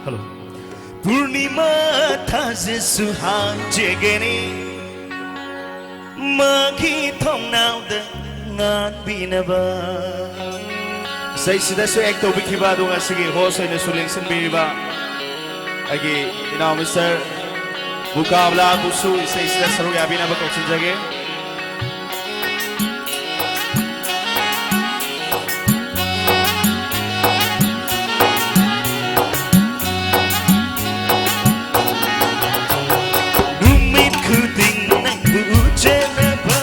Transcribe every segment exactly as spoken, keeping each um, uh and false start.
Hello. ꯄꯨꯔꯅꯤꯃꯥ ꯊꯥꯖꯁꯨ ꯍꯥꯏꯖꯒꯅꯤ ꯃꯥꯒꯤ ꯊꯣꯡꯅꯥꯎꯗ ꯉꯥꯟꯕꯤꯅꯕ꯫ ꯏꯁꯩꯁꯤꯗꯁꯨ act ꯇꯧꯕꯤꯈꯤꯕ, ꯑꯗꯨꯒ ꯉꯁꯤꯒꯤ host ꯑꯣꯏꯅꯁꯨ ꯂꯦꯡꯁꯤꯟꯕꯤꯔꯤꯕ ꯑꯩꯒꯤ ꯏꯅꯥꯎ ꯃꯤꯁꯇꯔ ꯃꯨꯀꯥꯕꯂꯥꯕꯨꯁꯨ ꯏꯁꯩꯁꯤꯗ ꯁꯔꯨꯛ ꯌꯥꯕꯤꯅꯕ ꯀꯧꯁꯤꯟꯖꯒꯦ꯫ ꯅꯨꯃꯤꯠ ꯈꯨꯗꯤꯡ ꯅꯪꯕꯨ ꯎꯖꯅꯕ,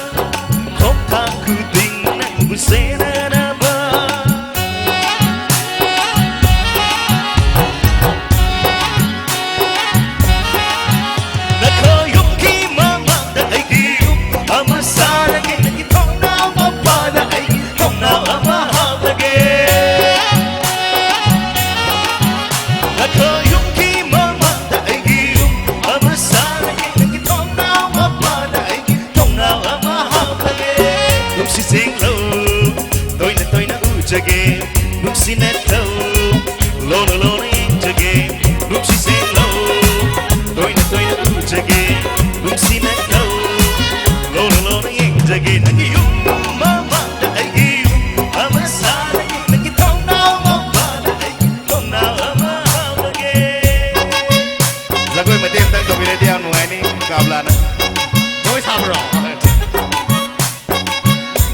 ꯈꯣꯡꯊꯥꯡ ꯈꯨꯗꯤꯡ ꯅꯪꯕꯨ ꯁꯦꯟꯅꯅꯕ꯫ ꯅꯈꯣꯏ ꯌꯨꯝꯒꯤ ꯃꯃꯥꯡꯗ ꯑꯩꯒꯤ ꯌꯨꯝ ꯑꯃ ꯁꯥꯔꯒꯦ, ꯅꯪꯒꯤ ꯊꯣꯡꯅꯥꯎ ꯃꯄꯥꯗ ꯑꯩꯒꯤ ꯊꯣꯡꯅꯥꯎ ꯑꯃ ꯍꯥꯞꯂꯒꯦ꯫ ꯅꯈꯣꯏ ꯌꯨꯝꯒꯤ ꯃꯃꯥꯡꯗ ꯑꯩꯒꯤ ꯌꯨꯝ ꯑꯃ ꯁꯥꯔꯒꯦ, ꯅꯪꯒꯤ ꯊꯣꯡꯅꯥꯎ ꯃꯄꯥꯗ ꯑꯩꯒꯤ ꯊꯣꯡꯅꯥꯎ ꯑꯃ ꯍꯥꯞꯂꯒꯦ꯫ ꯅꯨꯡꯁꯤꯠ ꯁꯤꯠꯂꯣ, ꯇꯣꯏꯅ ꯇꯣꯏꯅ ꯎꯖꯒꯦ, ꯅꯨꯡꯁꯤꯅ ꯊꯧ, ꯂꯣꯟꯅ ꯂꯣꯟꯅ ꯌꯦꯡꯖꯒꯦ, ꯅꯨꯡꯁꯤꯠ ꯁꯤꯠꯂꯣ, ꯇꯣꯏꯅ ꯇꯣꯏꯅ ꯎꯖꯒꯦ, ꯅꯨꯡꯁꯤꯅ ꯊꯧ, ꯂꯣꯟꯅ ꯂꯣꯟꯅ ꯌꯦꯡꯖꯒꯦ꯫ ꯅꯪꯒꯤ ꯌꯨꯝ ꯃꯃꯥꯡꯗ ꯑꯩꯒꯤ ꯌꯨꯝ ꯑꯃ ꯁꯥꯔꯒꯦ, ꯅꯪꯒꯤ ꯊꯣꯡꯅꯥꯎ ꯃꯄꯥꯗ ꯑꯩꯒꯤ ꯊꯣꯡꯅꯥꯎ ꯑꯃ ꯍꯥꯞꯂꯒꯦ꯫ ꯖꯒꯣꯏ ꯃꯇꯦꯛ ꯑꯃꯇꯪ ꯇꯧꯕꯤꯔꯗꯤ ꯌꯥꯝ ꯅꯨꯡꯉꯥꯏꯅꯤ, ꯀꯥꯕꯂꯥꯅ꯫ ꯖꯒꯣꯏ ꯁꯥꯕ꯭ꯔꯣ?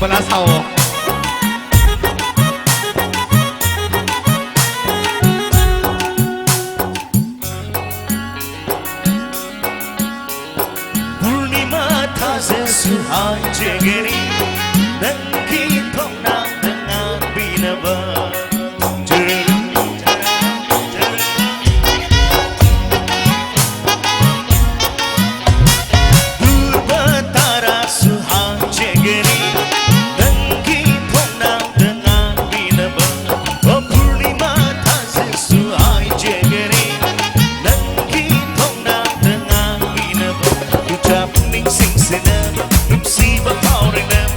ꯄꯂꯥ ꯁꯥꯑꯣ꯫ ꯄꯨꯔꯅꯤꯃꯥ ꯊꯥꯖꯁꯨ ꯍꯥꯏꯖꯒꯅꯤ ꯅꯪꯒꯤ ꯊꯣꯡꯅꯥꯎꯗ ꯉꯥꯟꯕꯤꯅꯕ꯫ ꯙ꯭ꯔꯨꯕ ꯇꯥꯔꯥꯁꯨ ꯍꯥꯏꯖꯒꯅꯤ ꯅꯪꯒꯤ ꯊꯣꯡꯅꯥꯎꯗ ꯉꯥꯟꯕꯤꯅꯕ꯫ ꯑꯣ ꯄꯨꯔꯅꯤꯃꯥ ꯊꯥꯖꯁꯨ ꯍꯥꯏꯖꯒꯅꯤ ꯅꯪꯒꯤ ꯊꯣꯡꯅꯥꯎꯗ ꯉꯥꯟꯕꯤꯅꯕ꯫ ꯂꯨꯆꯥ ꯄꯨꯛꯅꯤꯡ ꯁꯤꯡꯁꯤꯟꯅꯕ, ꯅꯨꯡꯁꯤꯕ ꯐꯥꯎꯔꯛꯅꯕ꯫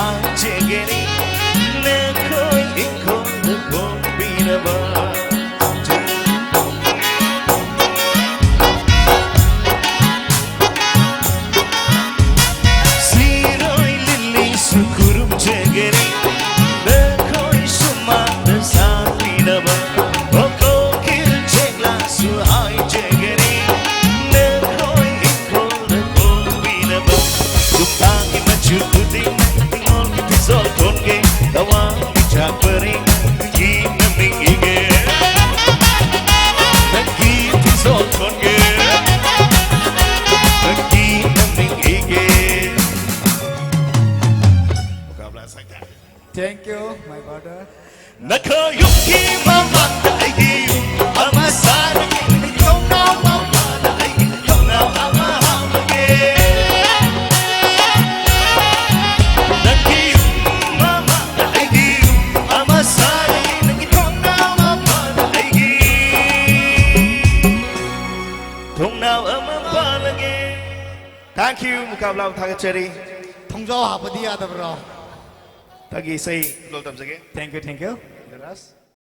ꯍꯥꯏꯖꯒꯅꯤ ꯅꯈꯣꯏ ꯏꯪꯈꯣꯜꯗ ꯈꯣꯡꯕꯤꯅꯕ꯫ ꯁꯤꯔꯣꯏ ꯂꯤꯂꯤꯁꯨ ꯈꯨꯔꯨꯝꯖꯒꯅꯤ ꯅꯈꯣꯏ ꯁꯨꯃꯥꯡꯗ ꯁꯥꯠꯄꯤꯅꯕ꯫ ꯀꯣꯀꯤꯜ ꯆꯦꯛꯂꯥꯁꯨ ꯍꯥꯏꯖꯒꯅꯤ ꯅꯈꯣꯏ ꯏꯪꯈꯣꯜꯗ ꯈꯣꯡꯕꯤꯅꯕ꯫ ꯆꯨꯝꯅꯒꯤ ꯃꯆꯨ ꯈꯨꯗꯤꯡ ꯅꯤꯉꯣꯜꯒꯤ ꯐꯤꯖꯣꯜ ꯊꯣꯟꯒꯦ꯫ ꯊꯋꯥꯟ ꯃꯤꯆꯥꯛ ꯄꯔꯦꯡ ꯅꯪꯒꯤ ꯃꯃꯤꯡ ꯏꯒꯦ꯫ ꯅꯪꯒꯤ ꯐꯤꯖꯣꯜ ꯊꯣꯟꯒꯦ꯫ ꯅꯪꯒꯤ ꯃꯃꯤꯡ ꯏꯒꯦ꯫ ꯃꯨꯀꯥꯕ꯭ꯂꯥ ꯁꯛꯇ꯫ Thank you, my brother. ꯅꯈꯣꯏ ꯌꯨꯝꯒꯤ ꯃꯃꯥꯡꯗ ꯑꯩꯒꯤ ꯌꯨꯝ ꯑꯃ ꯁꯥꯔꯒꯦ꯫ ꯊꯣꯡꯅꯥꯎ ꯃꯄꯥꯟꯗ ꯑꯩꯒꯤ ꯊꯣꯡꯅꯥꯎ ꯑꯃ ꯍꯥꯡꯂꯒꯦ꯫ ꯅꯪꯒꯤ ꯌꯨꯝ ꯃꯃꯥꯡꯗ ꯑꯩꯒꯤ ꯌꯨꯝ ꯑꯃ ꯁꯥꯔꯒꯦ꯫ ꯅꯪꯒꯤ ꯊꯣꯡꯅꯥꯎ ꯃꯄꯥꯟꯗ ꯑꯩꯒꯤ ꯊꯣꯡꯅꯥꯎ ꯑꯃ ꯄꯥꯜꯂꯒꯦ꯫ Thank you, ꯃꯨꯀꯥꯕ꯭ꯂꯥꯕꯨ ꯊꯥꯒꯠꯆꯔꯤ꯫ ꯊꯣꯡꯖꯥꯎ ꯍꯥꯞꯄꯗꯤ ꯌꯥꯗꯕ꯭ꯔꯣ? ꯊꯥꯒꯤ ꯏꯁꯩ ꯂꯣꯜ ꯇꯝꯖꯒꯦ꯫ Thank you, thank you. ꯗꯔꯥꯁ꯫